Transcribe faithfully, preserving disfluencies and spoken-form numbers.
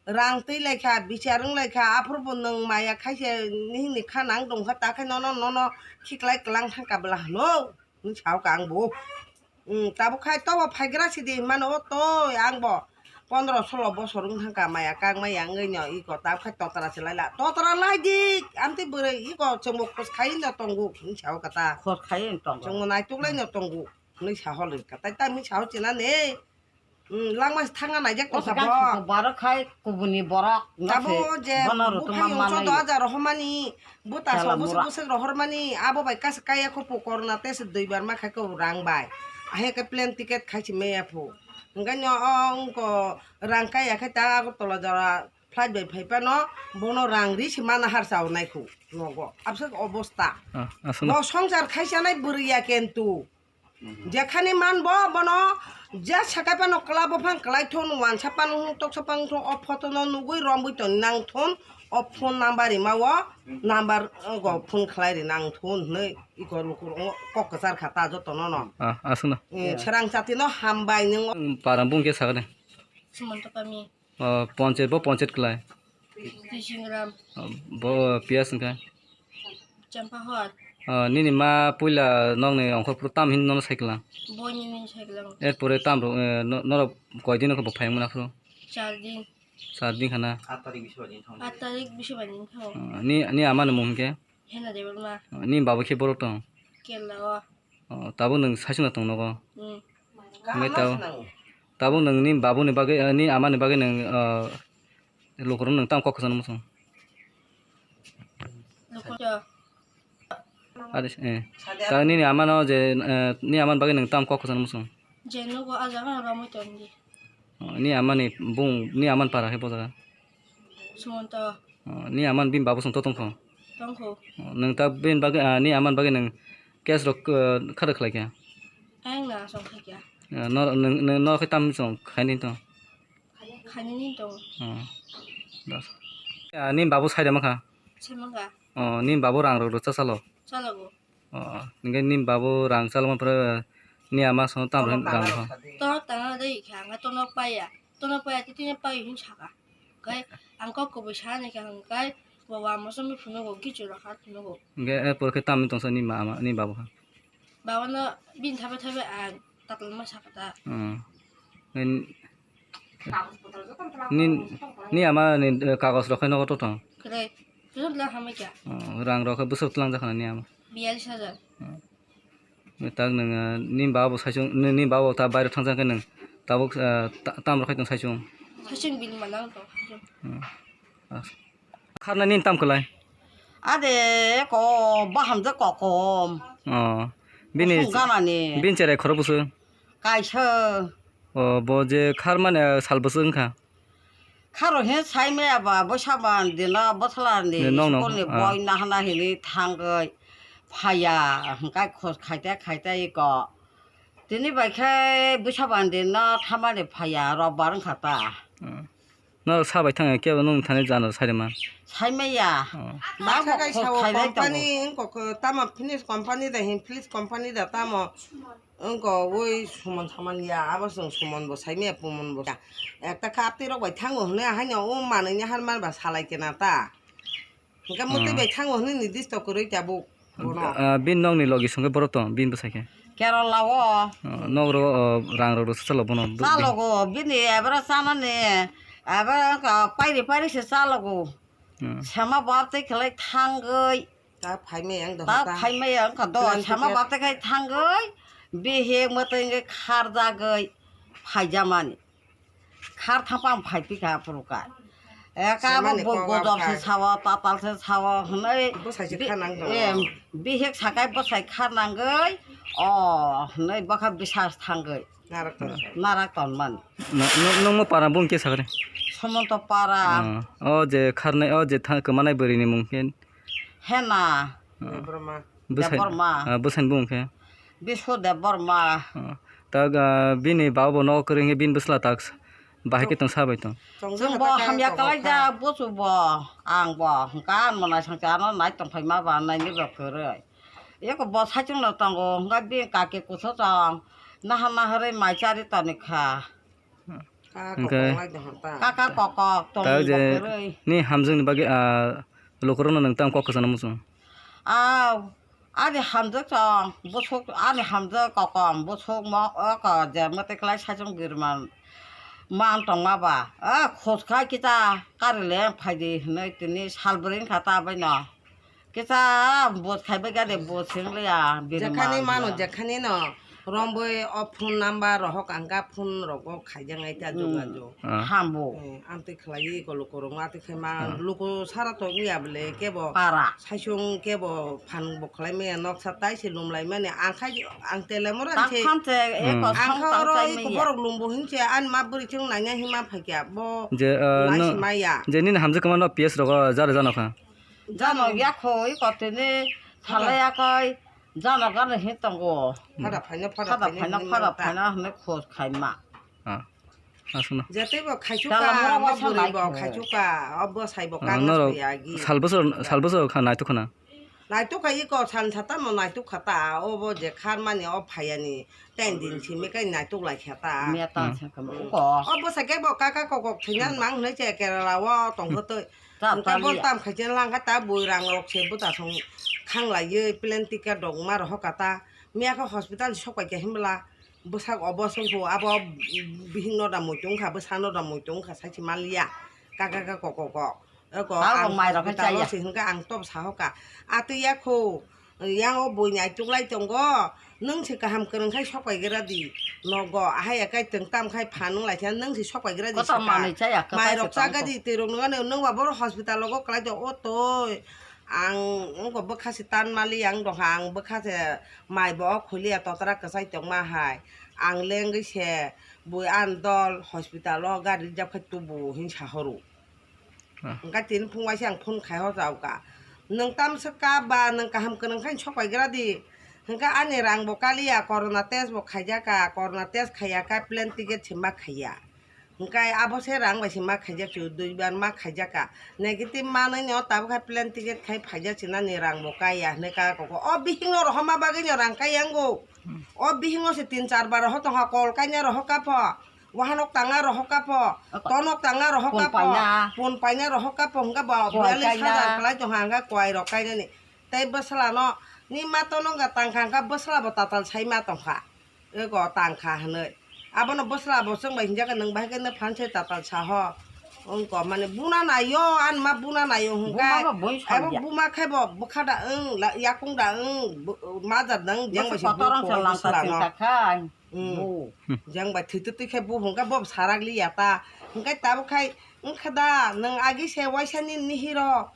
rang twi lai kha, bichar wng lai kha, aphuru bo nwng maya khai se nini kha nang tong kha, ta khe nono, nono khiklai kwlang thang kha bwla hwno, hwnwi sa kha ang bo. Hmm, tabuk khai tobo phaigra sidi mano o toi ang bo pondro solo bosor wng thang kha maya kang maya wngwi no iko tabuk khai totra se lai la, totra lai di, amtwi bwrwi iko chwngbo khos khai no tongo, hwnwi sa kha ta. Khos khai no tongo. Chwngbo naituk lai no tongo. Hwnwi sa hor rwkha. Tai tamo sa hor chinani. Hmm, langma se thangna naijak tongkha bo. Borok khai kubuni borok. Abo je buphang chwddo hajar rohormani, buta sok bwswk bwswk rohormani, abo bai kasa kaya kho po corona test duibar ma khai kho rang bai. Ahe khe plane ticket khai se meya pho. Hwnkhe no o wngko rang kaya khai ta Agartala jora flight bai phai phano bono rang ri se mana har cha o nai kho nogo. Abswk obosta. Ah, aswkno. Bo songsar khai chanai bwrwi ya kentu. Jekhani man bo bono je sakai phano kwla buphang kwlai thun, wansa phano thun, toksa phano thun, o photo no nugwi romwi tong nang thun, o phone number rima o number go phone khlai ri nang thun hwnwi iko luku kok kwchar kha ta joto no no. Ah, aswkno. Eh, Srang chati no hambai nwng. Para bung khe sakani. Sumanta kami. O, ponchayat bo ponchayat kwlai. Twisingram. O, bo P S wngkha. Champahor. O, nini ma puila nokni ongkhorphuru tam hin nono sai kwlang? Bo nini sai kwlang. Erpore tam rok, eh, no-, norok koi din khe bo phai mona phuru? Char din. Char din khana. Aat tarik biswar din thang. Aat tarik biswar din thang. O, ni, ni ama ni mung hinkhe? Hena Debbarma. O, ni babo khe borok tong? Kerala o. O, tabuk nwng saichung tong nogo? Hmm. Hwnwi tabuk, tabuk nwng ni babuni bagwi, eh, ni amani bagwi nwng, eh, lukurok nwng tamo kok kwchangno muchung? Lukurok. Adi, eh. Ta nini amano je, eh, ni amani bagwi nwng tamo kok kwchangno muchung? Je nogo ah jaga romwi tongdi. O, ni amani bung, ni amani para khe bo jaga? Sumonto. O, ni aman bini babu song to tongkho? Tongkho. O, nwng ta bini bagwi, ah, ni aman bagwi nwng case rok, eh, khada khlai kha? Ayang na song khai kha. Eh, nor-, nwng, nwng, nor khe tam song khaini tong? Khaini tong. O, das. Ah, ni babu sai da makha? Sai makha. O, ni babu rang rok rw cha chalo? Chalogo. O, hingke ni babu rang chalma pore ni ama song tam rang rok. Tono tangna dei kha, ang tono paya. Tono paya, tini paya hin saka. Kai, ang kok kubui sa ni kha, kai, bo wa mo somi phunugo, kichu rok ha phunugo. Hingke, eh, pore khe tamni tongsa ni ma, ama, ni babu ha? Babu no bin thabe thabe ang tatal ma saka ta. Hmm. Ni, ni ama ni, eh, kagos rok khe nogo to tong? Kwrwi. Tusuk tlang hamai kha. Oh, rang rok khe bwswk tlang jakha ni ama? Biyalish hajar. Oh. Tak nwng, eh, ni baba bo saichung, ni, ni baba bo ta bairok thang jakha nwng tabuk, eh, ta-, tam rok khai tong saichung? Saichung bini manang tong saichung. Hmm. As-, kharna nini tam kwlai? Ade ko baham je kokom. Oh. Bini, bini cherai khoro bwswk? Kaisa. O, bo je khar mane sal bwswk wngkha? Kharo he sai maya ba, bwsa ba dino bwsala ni school ni boi nahana hini thangwi phaiya, hwnkhe khos khaite khaite iko. Tini bai khe bwsa ba dino thamani phaiya, robbar wngkha ta. Hmm. No sabai thangya kebo nung thani jano sairima. Saimaya. Oh. Tamo khos khailai tongo. Company, wngkok tamo Philips company da hin, Philips company da tamo. Wngkok oi suman saman ya, abo chwng suman bo saimaya, pumon bo. Ekta kha twi rok bai thango hwnwi, ahaino o manwi ni har man ba salai kena ta. Hwnkhe mwtwi bai thango hwnwi ni disto kwrwi tabuk. Bono. Ah, bini nokni logi songkhe borok tong, bini bwsai khe? Kerala o. Oh, nok ro, oh, rang rok rwsa chalo bono. Chalogo, bini ebra chanani, ebra wngkha pairi pairi se chalogo. Hmm. Sema bab tei khlai thangwi. Ta phaimaya wngkha do, sema bab tei khai thangwi, bihik mwtwi wngwi kharjagwi phaijamani. Khar thangpa ang phai phi kha phuru kha. Eka bo bo godok se sao, tatal se sao hwnwi bwsai se kha nang tong. Bihik sakai bwsai kha nangwi, o hwnwi bwkha bisas thangwi. Narak ton. Narak ton man. Nungmo para bung khe sakre? Sumonto para. O je kharnai, o je kwmanai bwrwi ni mung khe? Hena. Debbarma. Bwsai, Debbarma. Ah, bwsai ni bung khe? Biswa Debbarma. Ah, tak, ah, bini baba bo nogo kwrwi wngkhe bini bwsla tak bahai khe tong sabai tong. Chwng bo hamya kwlai jak, buchu bo, ang bo, hwnkha ano naisang cha ano nai tong phaima ba naini bo kwrwi. Eko bo saichung no tongo, hwnkha bini kaki kuso chong, naha naharwi mai chari toni kha. Hmm. Hwnkhe kaka kokok tong ta je ni hamjwkni bagwi, ah, lukurokno nwng tamo kok kwchangno muchung? Aw, ani hamjwk tong bwswk, ani hamjwk kokom bwswk mo o ko je mwtwi kwlai saichung birman man tongma ba, a khos khai kita kari le phaidi hinwi tini sal bwrwi wngkha ta baino. Kisa bot khaibai gade bot seng liya, bini jekhani ma mano, liya. Jekhani no romboi o phone number rohok ang ga phone rogo khaijak nai ta jogajog. Ah. Hambo. Eh, amtwi khlaiwi kolo korokma twi khaima luku sara to wngya bwle kebo para. Saisung kebo phan bo khlai maya noksa tai se lum lai mani ang khai ang tele mora se. Ang kha oro iko borok lum bo hin se ani ma bwrwi chwng nai nai hima phaikya bo. Je, ah, nai no, se maya. Je nini hamjwk kwmano P S rogo jara jano kha. Jano yakho iko tini salai yakoi, jano gana hin tongo. Phada phaina, phada phaina, phada phaina hinwi khos khaima. Ah, aswkno. Jatei bo khaichuka, abo bwrwi bo khaichuka, obo sai bo kangma norok sai agi. Sal bwswk, sal bwswk kha naituk khana. Naituk kha iko san satamo naituk kha ta, obo je kharmani o phayani. Ten din simi kai naituk lai kha ta. Meta sakam uko. O bwsai khe bo kaka kokok thwinan mang hwnwi che Kerala o tongkha twi. Hwnkhe bo tam khai chen lang kha ta bui rang rok se bwta song khang lai ye plane ticket rok ma rohor kha ta. Miya khe hospital sok pai khe himla bwsak obo song kho abo bihing no da muitu wng kha bwsa no da muitu wng kha sai se mal ya kaka ka kokok. Eko ang mai rok hospital o se hwnkhe ang tobo sahoka. Atwi ya kho, yang o bui naituk lai tongo. Nwng se kaham kwrwng khai sok pai gra di. Nogo ahai ya kai twng tam khai phan wng lai khe nwng se sok pai gra di. Kotor saka. Manwi chaya, kwthai mai rok se chaga tongkho. Di twi rok nung ani nwng ba boro hospital o kwlai do o toi. Ang wngkha bwkha se tan mali ang dongkha ang bwkha se mai bo o khulia totra kwchai tongma hai. Ang lengwi se bui an dol hospital o gari rijak khai tubu hin sahoro. Ah. Hwnkhe tini phung waisa ang phone khai hor jao ka. Nwng tamswk ka ba nwng kaham kwrwng khai sok pai gra di. Hwnkhe ani rang bo kaliya, corona test bo khaijak ka, corona test khaiya kha, plane ticket se ma khaiya. Hwnkhe abo se rang bai se ma khaijak chu, dui bar ma khaijak ka. Negative manwi no tabuk khai plane ticket khai phaijak chinani rang bo kaiya hinwi ka koko. O bihik no rohorma bagwi no rang kaiya wngo. Hmm. O bihik no se tin char bar rohor tongkha, call kaina rohor ka pho. Wahanok tanga rohor ka pho, tonok tanga rohor ka pho, pon paina rohor ka pho, hwnkhe bo biyalis hajar kwlai tongkha, hwnkhe kwai rok kainani. Tei bwsla no, ni ma tono wngkha tangkha, hwnkhe bwsla bo tatal sai ma tongkha. Eko tangkha hinwi. Abono bwsla bo chwng bai hinjak khe nwng bai khe nwphan se tatal sa ho. Wngkha mani buna naio, ani ma buna naio hwnkhe. Buma bo boi abo salya. Buma khe bo bwkha da wng, la-, yakung da wng, bu-, majat da wng, jeng bai se bwswk kotor wng se bwsla langka no. Singkha khai. Hmm. Bo. Jang bai thwi twi khe bo hwnkha bo sarak li ya ta. Hwnkhe tabuk khai wngkha da, nwng agi se waisa ni nihiro,